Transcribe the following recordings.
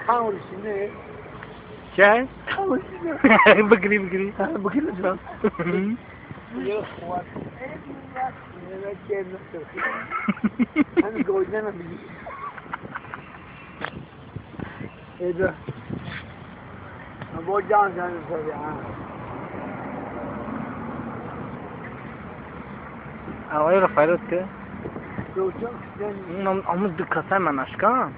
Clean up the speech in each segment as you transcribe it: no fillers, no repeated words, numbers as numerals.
Камерасını. Gel. Kamerasını. Bıgri bıgri. Bıgri lütfen. Avay Rafael ke. Ama dikkat hemen aşkım.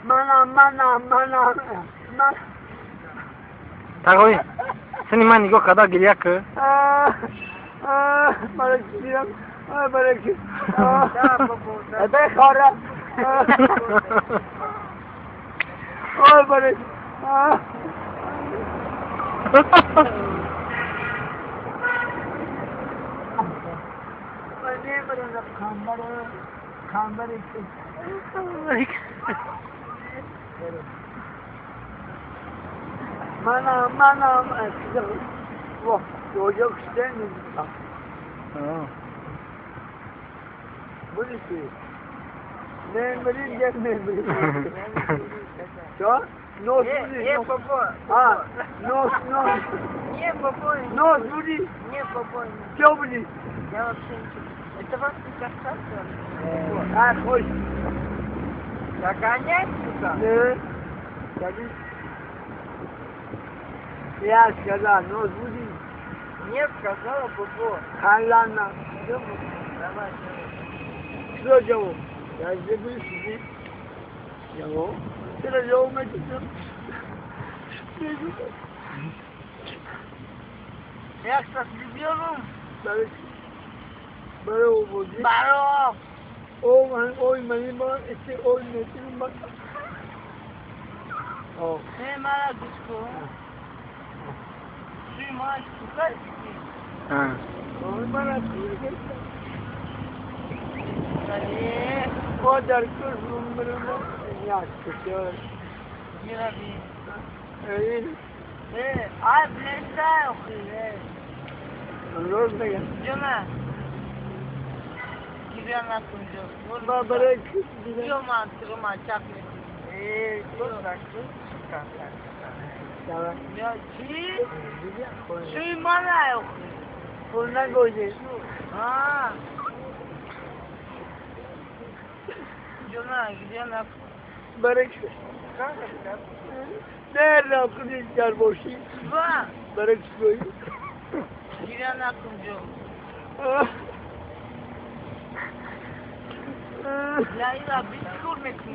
Mana mana mana mana. Tagoy. Seni man nigo kada giriya ke. Bana gidiyorum. Bana gidiyorum. Ben khara. Oy bana. Mana mana çocuk istemiyor. Bu ne? Ne bileyim ne. Что? Нос Не попой. А, нос, нос. Не попой. Нос буди. Не попой. Что буди? Я вообще ничего. Это вас не касается? А, хочешь. Догонять сюда? Да. Я сказал, нос буди. Нет, сказала Бобо. Халана. Давай, Что делал? Я здесь сидит. Я Я сейчас любил. Баро. Layla, biz görmesin.